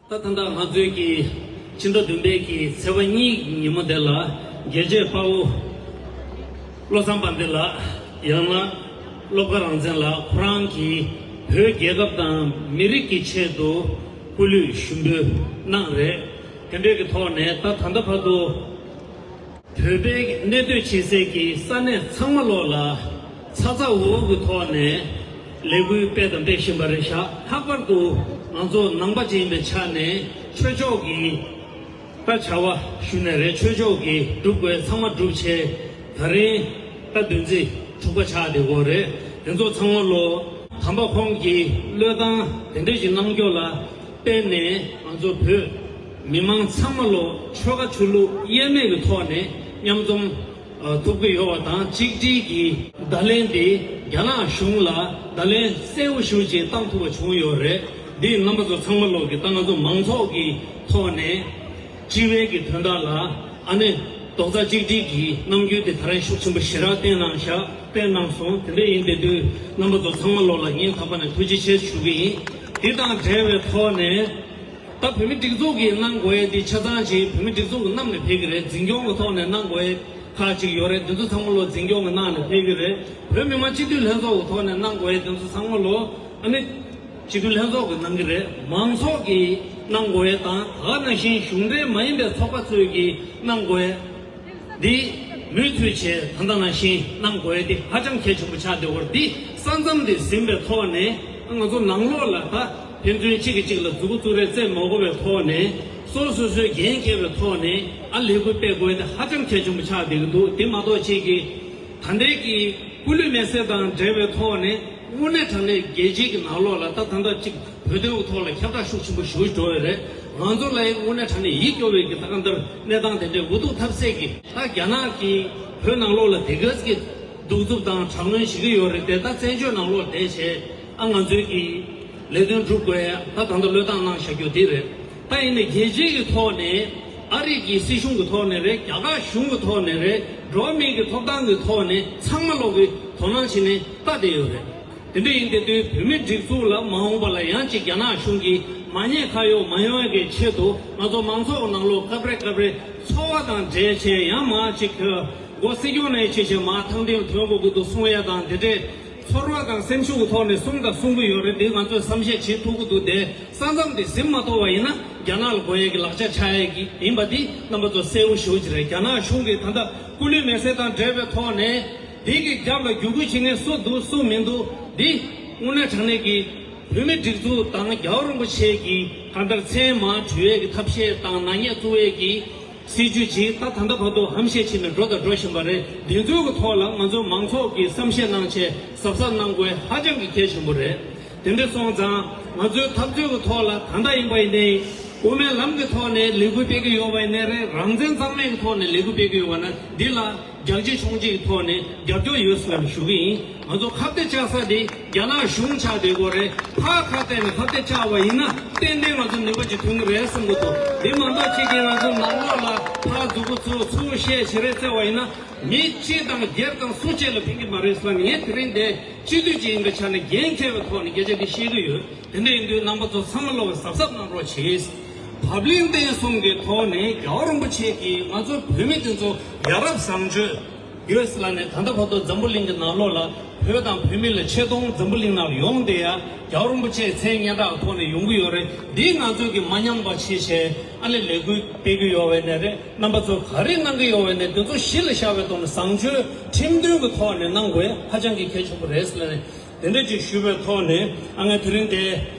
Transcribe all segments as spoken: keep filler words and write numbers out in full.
ད་ད་ལྟ་ང་ཚོའི་གི་ཕྱི་ཟླ་བདུན་པའི་གི་ཚེས་པ་གཉིས་ཀྱི་ཉིན་མོ་དེ་ལ་རྒྱལ་གཅེས་དཔའ་བོ་བློ་བཟང་དཔལ་ལྡན་ལགས། ཡང་ན་བློ་དགའ་རང་བཙན་ལགས། ཁོ་རང་གིས་བོད་རྒྱལ་ཁབ་དང་མི་རིགས་ཀྱི་ཆེད་དུ་སྐུ་ལུས་ཞུགས་འབུལ་གནང་རེད། དེ་འདྲའི་གི་ཐོག་ནས་ད་ད་ལྟ་བར་དུ་བོད་པའི་གནས་སྡོད་བྱེད་སའི་གི་ས་གནས་ཚང་མ་ལོག་ལ་ཚ་ཚ་འུར་འུར་གྱི་ཐོག་ནས་ལས་འགུལ་སྤེལ་དང་སྤེལ་བཞིན་པ་རེད་ཤག་ལྷག་པར་དུ་ང་ཚོ་ནང་པ་ཅིག་ཡིན་པའི་ཆ་ནས་ཆོས་ཕྱོགས་ཀྱི་ད་བྱ་བ་ཞུ་ནས་རེད། ཆོས་ཕྱོགས་ཀྱི་སྒྲུབ་དགོས་ཚང་མ་སྒྲུབ་བྱས། ད་རིང་ད་བདུན་ཚེས་དྲུག་པ་ཆགས་བསྡད་ཡོད་རེད། དེ་ཚོ་ཚང་མ་ལོ་དམ་པ་ཁོང་གིས་བློས་བཏང་དེ་འདྲ་ཞིག་གནང་རྒྱུ་ལ་བརྟེན་ནས་ང་ཚོ་བོད་མི་མང་ཚང་མ་ལོ་ཆོལ་ཁ་ཆོས་ལུགས་དབྱེར་མེད་ཀྱི་ཐོག་ནས་མཉམ་འཛོམས་ཐུབ་ཀྱི་ཡོད་པ་དང་། གཅིག་སྒྲིལ་གྱི་བརྡ་ལན་དེ་རྒྱ་ནག་གཞུང་ལ་བརྡ་ལན་གསལ་པོ་ཞེ་པོ་ཅིག་བཏང་ཐུབ་པ་བྱུང་ཡོད་རེད། འདི་རྣམ་པ་ཚོ་ཚང་མ་ལོག་གིས་ད་ང་ཚོ་མང་ཚོགས་ཀྱི་ཐོག་ནས་སྤྱི་པའི་གི་དོན་དག་ལ་ཨ་ནི་རྡོག་རྩ་གཅིག་སྒྲིལ་གྱི་རྣམ་འགྱུར་དེ་ད་རེས་ཤུགས་ཆེན་པོ་ཞེ་དྲག་བསྟན་གནང་ཤག་བསྟན་གནང་སོང་། དེ་འདྲ་ཡིན་དེ་དུས་རྣམ་པ་ཚོ་ཚང་མ་ལོག་ལ་སྙིང་ཐག་པ་ནས་ཐུགས་རྗེ་ཆེ་ཞུ་གི་ཡིན། དེ་དང་འབྲེལ་བའི་ཐོག་ནས་ད་བོད་མི་སྒྲིག་འཛུགས་ཀྱིས་གནང་དགོས་ཡས་དེ་ཆ་ཚང་ཅིག་བོད་མི་སྒྲིག་འཛུགས་ཀྱི་གནམ་ནས་ཕེབས་ཀྱི་རེད། འཛིན་སྐྱོང་གི་ཐོག་ནས་གནང་དགོས་ཡས་ཁག་ཅིག་ཡོད་རེད། དེ་ཚོ་ཚང་མ་ལོག་འཛིན་སྐྱོང་གི་ནང་ནས་ཕེབས་ཀྱི་རེད། བོད་མི་མང་སྤྱི་འཐུས་ལྷན་ཚོགས་ཀྱི་ཐོག་ནས་གནང་དགོས་ཡས་དེ་ཚོ་ཚང་མ་ལོག་ཨ་ནི་སྤྱི་འཐུས་ལྷན་ཚོགས་ཀྱིས་གནང་གི་རེད། མང་ཚོགས་ཀྱིས་གནང་དགོས་ཡས་དང་། ད་ག་ནང་བཞིན་གཞུང་འབྲེལ་མ་ཡིན་པའི་ཚོགས་པ་ཚོས་ཀྱིས་གནང་དགོས་ཡས་འདི་མུ་མཐུད་བྱས་ད་ལྟ་ནང་བཞིན་གནང་དགོས་ཡས་འདི་ཧ་ཅང་གལ་ཆེན་པོ་ཆགས་བསྡད་ཡོད་རེད། འདི་ས་མཚམས་འདི་ཟིན་པའི་ཐོག་ནས་ང་ཚོ་ནང་ལོགས་ལ་ད་ཕན་ཚུན་གཅིག་གིས་གཅིག་ལ་མཛུ་གུ་བཙུགས་རེས་རྩེད་མ་དགོས་པའི་ཐོག་ནས་སོ་སོ་སོའི་འགན་འཁྱེར་བའི་ཐོག་ནས་ཨ་ལས་འགུལ་སྤེལ་དགོས་ཡས་འདི་ཧ་ཅང་གལ་ཆེན་པོ་ཆགས་བསྡད་ཀྱི་འདུག་དེ་མ་གཏོགས་ཅིག་གིས་ད་ལྟའི་གི་སྐུ་ལུས་མེ་བསྲེགས་དང་འབྲེལ་བའི་ཐོག་ནས་དངོས་གནས་དྲང་གནས་རྒྱལ་སྤྱིའི་གི་ནང་ལོགས་ལ་ད་ད་ལྟ་ཅིག་བོད་དོན་གྱི་ཐོག་ལ་ཁྱབ་བསྒྲགས་ཤུགས་ཆེན་པོ་ཞེ་པོ་འགྲོ་བ་རེད། ང་ཚོ་ལ་ཡང་དངོས་གནས་དྲང་གནས་ཡིད་སྐྱོ་བའི་གི་ད་ག་འདིར་གནས་སྟངས་དེ་འདྲའི་འུ་ཐུག་ཐབས་ཟད་ཀྱི། ད་རྒྱ་ནག་གིས་བོད་ནང་ལོགས་ལ་དེ་ག་ཙམ་གྱི་གདུག་རྩུབ་དང་དྲག་གནོན་བྱེད་ཀྱི་ཡོད་རེད་དེ། ད་བཙན་བྱོལ་ནང་ལོགས་བསྡད་བྱས་ཨ་ང་ཚོའི་གི་ལས་དོན་སྒྲུབ་དགོས་ཡ་ད་ད་ལྟ་བློས་བཏང་གནང་བཞག་རྒྱུ་དེ་རེད། ད་ཡིན་ནའི་རྒྱལ་སྤྱིའི་གི་ཐོག་ནས་ཨ་རི་གི་སྲིད་གཞུང་གི་ཐོག་ནས་རེད། རྒྱ་གར་གཞུང་གི་ཐོག་ནས་རེད། འགྲོ་བ་མིའི་གི་ཐོབ་ཐང་གི་ཐོག་ནས་ཚང་མ་ལོག་གི་དོ་སྣང་བྱས་ནས་ལྟ་བསྡད་ཡོད་རེད། དེ་འདྲ་ཡིན་དེ་དུས་བོད་མིའི་སྒྲིག་འཛུགས་ལ་མ་འོངས་པ་ལ་ཡང་ཅིག་རྒྱ་ནག་གཞུང་གིས་མ་ཉེས་ཁ་གཡོགས་མ་ཡོང་བའི་གི་ཆེད་དུ་ང་ཚོ་མང་ཚོགས་ནང་ལོགས་སྐབས་རེ་སྐབས་རེ་ཚོར་བ་དང་འབྲེལ་བྱས་ཡང་མ་ཅིག་གི་སྒོ་སྲིད་སྐྱོང་ནས་ཆེ་ཆེ་མ་ཐང་འདིར་ཐོན་དགོས་ཀྱི་འདུག་གསུང་ཡ་དང་དེ་འདྲའི་ཚོར་བ་དང་སེམས་ཤུགས་ཀྱི་ཐོག་ནས་གསུང་དང་གསུང་གི་ཡོད་རེད། དེ་ང་ཚོས་བསམ་ཤེས་བྱེད་ཐུབ་ཀྱི་འདུག་དེ་ས་མཚམས་དེ་ཟིན་མ་ཐུབ་པ་ཡིན་ན་རྒྱ་ནག་ལ་དགོས་ཡས་ཀྱི་ལག་ཆ་ཆགས་ཡས་ཀྱི་ཡིན་པ་འདི་རྣམ་པ་ཚོ་གསལ་པོ་ཞེ་པོ་ཅིག་རེད། རྒྱ་ནག་གཞུང་གིས་ད་ལྟ་སྐུ་ལུས་མེ་བསྲེགས་དང་འབྲེལ་བའི་ཐོག་ནས་འདི་གི་རྒྱབ་ལ་རྒྱུད་སྐུལ་བྱེད་མཁན་སུ་འདུག་སུ་མི་འདུག་འདི་དངོས་གནས་དྲང་གནས་ཀྱི་བོད་མི་སྒྲིག་འཛུགས་དང་རྒྱལ་བ་རིན་པོ་ཆེ་གི་གང་ལྟར་མཚན་མར་བྲུས་ཡས་ཀྱི་ཐབས་ཤེས་དང་ནག་ཉེས་བཙུགས་ཡས་ཀྱི་སྲིད་ཇུས་ཅིག་ད་ད་ལྟ་བར་དུ་ཧམ་བཤད་བྱས་ནས་འགྲོ་དང་འགྲོ་བཞིན་པ་རེད། འདི་ཚོའི་གི་ཐོག་ལ་ང་ཚོ་མང་ཚོགས་ཀྱིས་བསམ་ཤེས་གནང་བྱས་གཟབ་གཟབ་གནང་དགོས་ཧ་ཅང་གི་གལ་ཆེན་པོ་རེད། དེ་འདྲ་སོང་ཙང་ང་ཚོའི་འཐབ་རྩོད་ཀྱི་ཐོག་ལ་ད་ལྟ་ཡིན་པ་ཡིན་ནའི་དབུ་མའི་ལམ་གྱི་ཐོག་ནས་ལས་འགུལ་སྤེལ་གྱི་ཡོད་པ་ཡིན་ནའི་རེད། རང་བཙན་གཙང་མའི་གི་ཐོག་ནས་ལས་འགུལ་སྤེལ་གྱི་ཡོད་པ་ན་འདི་ལ་རྒྱག་ཆེ་མཆོང་ཆེ་གི་ཐོག་ནས་རྒྱབ་སྐྱོར་ཡོད་ཟེར་ནས་ཞུ་གི་ཡིན། ང་ཚོ་ཁ་གཏད་བཅག་ས་དེ་རྒྱ་ནག་གཞུང་ཆགས་བསྡད་དགོས་རེད། ཕར་ཁ་གཏད་ནས་ཁ་གཏད་བཅག་པ་ཡིན་ན་ཏན་ཏན་ང་ཚོ་ནུས་པ་ཅིག་ཐོན་གྱི་རེད་བསམ་གྱི་འདུག་དེ་མ་གཏོགས་ཅིག་གིས་ང་ཚོ་ནང་ལོགས་ལ་ཕར་མཛུབ་གུ་བཙུགས་ཚུར་བཤད་བྱེད་རེས་བྱས་པ་ཡིན་ན་མི་གཅིག་དང་སྒེར་དང་སུ་གཅིག་ལ་ཕན་གྱི་མ་རེད་ཟེར་ནས། ངས་དེ་རིང་འདི་སྤྱི་འཐུས་ཅིག་ཡིན་པའི་ཆ་ནས་འགན་འཁྱེར་བའི་ཐོག་ནས་སྐད་ཆ་འདི་བཤད་ཀྱི་ཡོད། དེ་འདྲ་ཡིན་དུས་རྣམ་པ་ཚོ་ཚང་མ་ལོག་གིས་གཟབ་གཟབ་གནང་རོགས་བྱེད། བབ་བརླིང་བརྟན་གསུམ་གྱི་ཐོག་ནས་རྒྱལ་བ་རིན་པོ་ཆེ་གིས་ང་ཚོ་བོད་མི་དེ་ཚོ་ཡ་རབས་བཟང་སྤྱོད་ཡོད་ཟེར་ལབ་ནས་ད་ལྟ་བར་དུ་འཛམ་བུ་གླིང་གི་ནང་ལོགས་ལ་བོད་དང་བོད་མི་ལ་ཆེ་མཐོང་འཛམ་བུ་གླིང་ནང་ལ་ཡོང་བསྡད་ཡ་རྒྱལ་བ་རིན་པོ་ཆེའི་མཚན་སྙན་གྲགས་ཐོག་ནས་ཡོང་གི་ཡོད་རེད། འདི་ང་ཚོས་ཀྱི་མ་ཉམས་པ་བྱས་བྱས་ཨ་ནི་ལས་འགུལ་སྤེལ་གྱི་ཡོད་པ་ཡིན་ནའི་རེད། རྣམ་པ་ཚོ་ག་རེ་གནང་གི་ཡོད་པ་ཡིན་ནའི་དེ་ཚོ་གཞི་ལ་བཞག་པའི་ཐོག་ནས་བཟང་སྤྱོད་ཁྲིམས་མཐུན་གྱི་ཐོག་ནས་གནང་དགོས་ཧ་ཅང་གི་གལ་ཆེན་པོ་རེད་ཟེར་ལབ་ནས། དེ་འདྲ་ཅིག་ཞུས་པའི་ཐོག་ནས་ཨ་ང་དེ་རིང་དེ་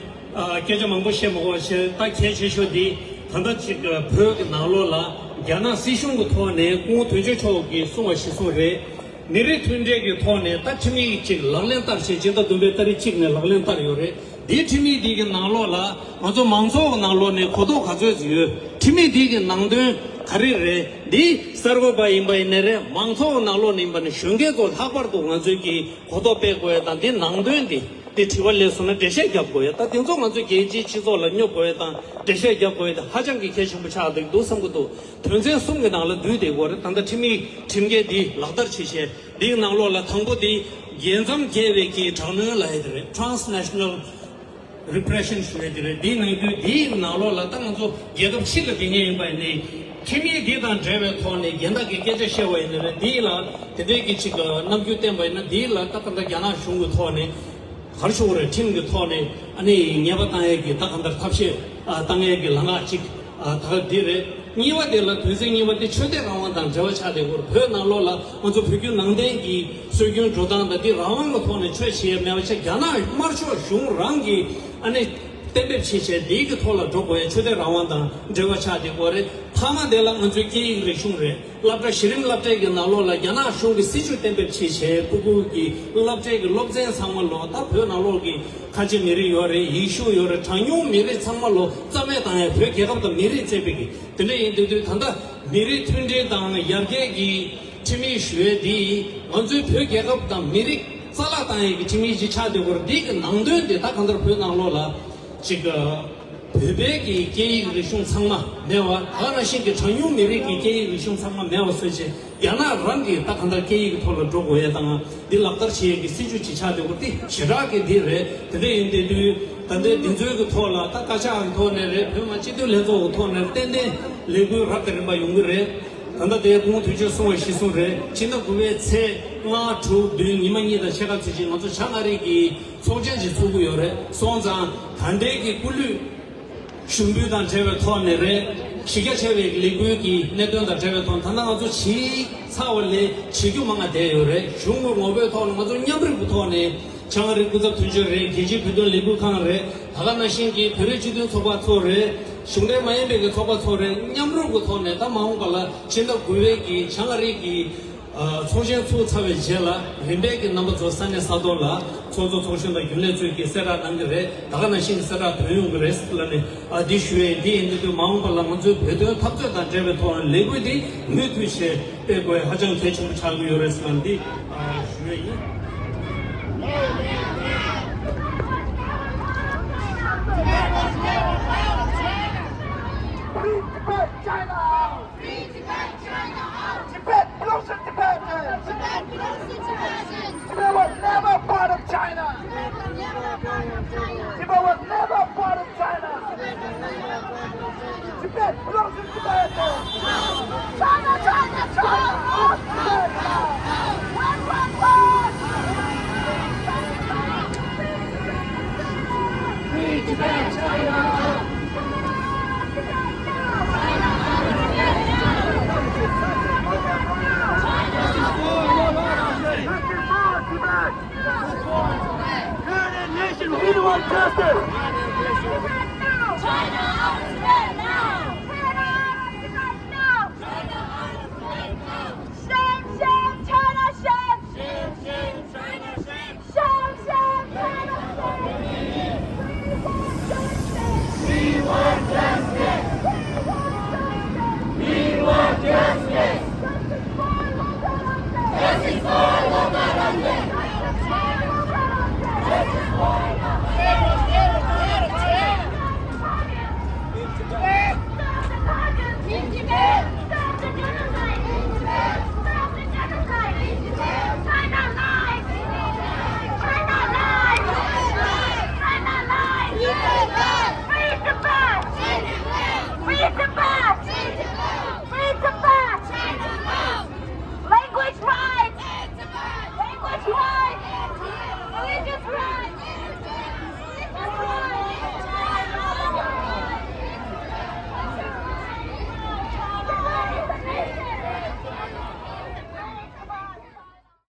ཨ་སྐད་ཆ་མང་པོ་བཤད་མ་དགོས་པ་བྱས། ད་གལ་ཆེ་ཤོས་འདི་ད་ལྟ་ཅིག་བོད་ཀྱི་ནང་ལོགས་ལ་རྒྱ་ནག་སྲིད་གཞུང་གི་ཐོག་ནས་སྐུ་ངོ་དོན་གཅོད་མཆོག་གིས་གསུངས་པ་ཞིག་གསུངས་རེད། མི་རིགས་མཐུན་སྒྲིལ་གྱི་ཐོག་ནས་ད་ཁྲིམས་ཡིག་ཅིག་ལག་ལེན་བསྟར་བྱས་སྤྱི་ཟླ་བདུན་པའི་ཏ་རིག་གཅིག་ནས་ལག་ལེན་བསྟར་ཡོད་རེད། འདིའི་ཁྲིམས་ཡིག་འདི་གི་ནང་ལོགས་ལ་ང་ཚོ་མང་ཚོགས་ཀྱི་ནང་ལོགས་ནས་གོ་རྟོགས་ག་ཚོད་ཅིག་ཡོད། ཁྲིམས་ཡིག་འདི་གི་ནང་དོན་ག་རེ་རེད། འདི་གསར་འགོད་པ་ཡིན་པ་ཡིན་ནའི་རེད། མང་ཚོགས་ཀྱི་ནང་ལོགས་ནས་ཡིན་པ་ནས་གཞོན་སྐྱེས་ཚོ་ལྷག་པར་དུ་ང་ཚོས་ཀྱི་གོ་རྟོགས་སྤེལ་དགོས་ཡ་དང་། འདི་ནང་དོན་འདི་འདི་དྲི་བ་སླེབས་སོང་ན་འགྲེལ་བཤད་རྒྱབ་དགོས་ཡ། ད་དེ་ཚོ་ང་ཚོ་རྒྱལ་སྤྱིའི་སྤྱི་ཚོགས་ལ་སྙོབ་དགོས་ཡ་དང་འགྲེལ་བཤད་རྒྱབ་དགོས་ཡ་དེ་ཧ་ཅང་གི་གལ་ཆེན་པོ་ཆགས་འདུག་འདུག་བསམ་གྱི་འདུག་དོན་ཚན་གསུམ་གྱི་ནང་ལ་འདུས་བསྡད་དགོས་རེད། ད་ལྟ་ཁྲིམས་ཡིག་ཁྲིམས་འགལ་འདི་ལག་བསྟར་བྱེད་བྱས་འདིའི་ནང་ལོགས་ལ་དང་པོ་འདི་རྒྱལ་མཚམས་བརྒལ་བའི་གི་དྲག་གནོན་ལབ་ཡ་དེ་རེད། Transnational རི་པི་རེ་ཤན་ཞུ་ཡ་དེ་རེད། དེའི་ནང་དུས་དེའི་ནང་ལོགས་ལ་ད་ང་ཚོ་རྒྱལ་ཁབ་ཕྱི་ལ་དེ་ངེས་ཡིན་པ་ཡིན་ནའི་ཁྲིམས་ཡིག་འདི་དང་འབྲེལ་བའི་ཐོག་ནས་རྒན་བདག་གི་སྐད་ཆ་བཤད་པ་ཡིན་ན་རེད། དེའི་ལ་དེ་འདྲའི་གི་ཅིག་གི་རྣམ་འགྱུར་བསྟན་པ་ཡིན་ན། དེའི་ལ་ད་ག་འདྲ་རྒྱ་ནག་གཞུང་གི་ཐོག་ནས་ག་རེ་ཞུ་དགོས་རེད། ཁྲིམས་ཀྱི་ཐོག་ནས་ཨ་ནི་ཉེས་པ་བཏང་ཡས་ཀྱི་ད་ག་འདྲ་ཐབས་ཤེས་ཨ་བཏང་ཡས་ཀྱི་ལམ་ཁ་ཅིག་ཨ་ད་འདི་རེད། གཉིས་པ་དེ་ལ་དོན་ཚན་གཉིས་པ་དེ་ཆོས་དད་རང་དབང་དང་འབྲེལ་བ་ཆགས་བསྡད་ཡོད་རེད། བོད་ནང་ལོགས་ལ་ང་ཚོ་བོད་བརྒྱུད་ནང་བསྟན་གྱི་སྲོལ་རྒྱུན་འགྲོ་སྟངས་དང་དེ་རང་དབང་གི་ཐོག་ནས་ཆོས་བྱེད་ཡས་མེད་པ་ཆགས། རྒྱ་ནག་དམར་ཤོག་གཞུང་རང་གིས་ཨ་ནི་གཏན་འབེབས་བྱས་བྱས་དེའི་གི་ཐོག་ལ་འགྲོ་དགོས་ཡས་ཆོས་དད་རང་དབང་དང་འབྲེལ་བ་ཆགས་བསྡད་ཡོད་རེད། མཐའ་མ་དེ་ལ་ང་ཚོའི་སྐད་ཡིག་རིག་གཞུང་རེད། སློབ་གྲྭ་གཞི་རིམ་སློབ་གྲྭའི་གི་ནང་ལོགས་ལ་རྒྱ་ནག་གཞུང་གི་སྲིད་བྱུས་གཏན་འབེབས་བྱས་བྱས་སྤུ་གུ་གི་སློབ་གྲྭའི་གི་སློབ་ཚན་ཚང་མ་ལོ། ད་བོད་ནང་ལོགས་ཀྱི་ཁ་ཆེ་མི་རིགས་ཡོད་རེད། ཡེ་ཤུ་ཡོད་རེད། གྲངས་ཉུང་མི་རིགས་ཚང་མ་ལོ་རྩ་མེད་བཏང་ཡ། བོད་རྒྱལ་ཁབ་དང་མི་རིགས་བརྩད་པའི་གི་དེ་འདྲ་ཡིན་དུས་དུས་ད་ལྟ་མི་རིགས་མཐུན་སྒྲིལ་དང་ཡར་རྒྱས་ཀྱི་ཁྲིམས་ཡིག་ཞུ་ཡས་འདི་ང་ཚོའི་བོད་རྒྱལ་ཁབ་དང་མི་རིགས་རྩ་བརླག་བཏང་ཡས་ཀྱི་ཁྲིམས་ཡིག་ཅིག་ཆགས་བསྡད་ཡོད་རེད། འདི་གི་ནང་དོན་དེ་ད་གང་ལྟར་བོད་ནང་ལོགས་ལ་ཅིག་བོད་པའི་གི་སྐད་ཡིག་རིག་གཞུང་ཚང་མ་མེད་པ། ད་ག་ནང་བཞིན་གྱི་གྲངས་ཉུང་མི་རིགས་ཀྱི་སྐད་ཡིག་རིག་གཞུང་ཚང་མ་མེད་པ་བཟོས་བྱས། རྒྱ་ནག་རང་གིས་ད་གང་ལྟར་སྐད་ཡིག་གི་ཐོག་ལ་འགྲོ་དགོས་ཡས་དང་འདི་ལག་བསྟར་བྱེད་ཡས་ཀྱི་སྲིད་བྱུས་ཅིག་ཆགས་བསྡད་ཡོད་རེད། དེ་ཞེ་དྲག་གི་འདི་རེད། དེ་འདྲ་ཡིན་དུས་དུས་ད་ལྟའི་འདི་ཚོའི་གི་ཐོག་ལ་ད་བཀའ་ཤག་གི་ཐོག་ནས་རེད། བོད་མི་མང་སྤྱི་འཐུས་ལྷན་ཚོགས་ཀྱི་ཐོག་ནས་ཏན་ཏན་ལས་འགུལ་རབ་དང་རིམ་པ་ཡོང་གི་རེད། ད་ལྟ་དེ་སྐུ་ངོ་དོན་གཅོད་གསུང་བ་གཞིར་བཟུང་རེད། ཕྱི་ཟླ་དགུ་པའི་ཚེས་ལྔ་དྲུག་བདུན་ཉི་མ་གཉིས་དང་ཕྱེད་ཀ་ཚོད་ཅིག་ང་ཚོ་བྱང་ཨ་རི་གི་ཚོགས་ཆེན་ཞིག་ཚོགས་ཀྱི་ཡོད་རེད། སོང་ཙང་ད་ལྟའི་གི་སྐུ་ལུས་ཞུགས་འབུལ་དང་འབྲེལ་བའི་ཐོག་ནས་རེད། གཞི་རྒྱ་ཆེ་བའི་ལས་འགུལ་གྱི་གནད་དོན་དང་འབྲེལ་བའི་ཐོག་ད་ལྟ་ང་ཚོ་བྱས་ཚར་བ་ལས་བྱེད་རྒྱུ་མང་ང་བསྡད་ཡོད་རེད། གཞུང་གི་ངོ་བོའི་ཐོག་ནས་ང་ཚོ་མཉམ་རུབ་ཀྱི་ཐོག་ནས་བྱང་ཨ་རི་སྐུ་ཚབ་དོན་གཅོད་རེད། རྒྱལ་སྤྱིའི་བོད་དོན་ལས་འགུལ་ཁང་རེད། ད་ག་ནང་བཞིན་གྱི་བོད་རིགས་སྤྱི་མཐུན་ཚོགས་པ་ཚོ་རེད། གཞུང་འབྲེལ་མ་ཡིན་པའི་གི་ཚོགས་པ་ཚོ་རེད། མཉམ་རུབ་ཀྱི་ཐོག་ནས་ད་མ་འོངས་པ་ལ་ཕྱི་ཟླ་དགུ་པའི་གི་བྱང་ཨ་རི་གི་ཚོགས་ཆེན་ཚུགས་ཚར་བའི་རྗེས་ལ་རིམ་པས་ཀྱི་རྣམ་པ་ཚོ་ས་གནས་ས་ཐོག་ལ་ཚོགས་གཙོ་ཚོགས་གཞོན་དང་རྒྱུན་ལས་ཚོས་ཀྱིས་གསལ་བསྒྲགས་གནང་གི་རེད། ད་ག་ནང་བཞིན་གྱི་གསལ་བསྒྲགས་ཐོན་ཡོང་གི་རེད་ཟེར་ལབ་ནས་ཨ་འདི་ཞུ་ཡས་འདི་ཡིན་དུས་མ་འོངས་པ་ལ་ང་ཚོའི་བོད་དོན་འཐབ་རྩོད་དང་འབྲེལ་བའི་ཐོག་ལ་ལས་འགུལ་འདི་མུ་མཐུད་བྱས་སྤེལ་དགོས་ཧ་ཅང་གལ་ཆེན་པོ་ཆགས་ཀྱི་ཡོད་རེད་ཟེར་ལབ་འདི་ཞུ་ཡས་ཡིན། Free Tibet, China out! Free Tibet, China out! Tibet belongs to Tibetans! Tibet belongs to Tibetans! Tibet was never part of China! Tibet was never part of China! Tibet was never part of China! Tibet was never part of China! Tibet belongs to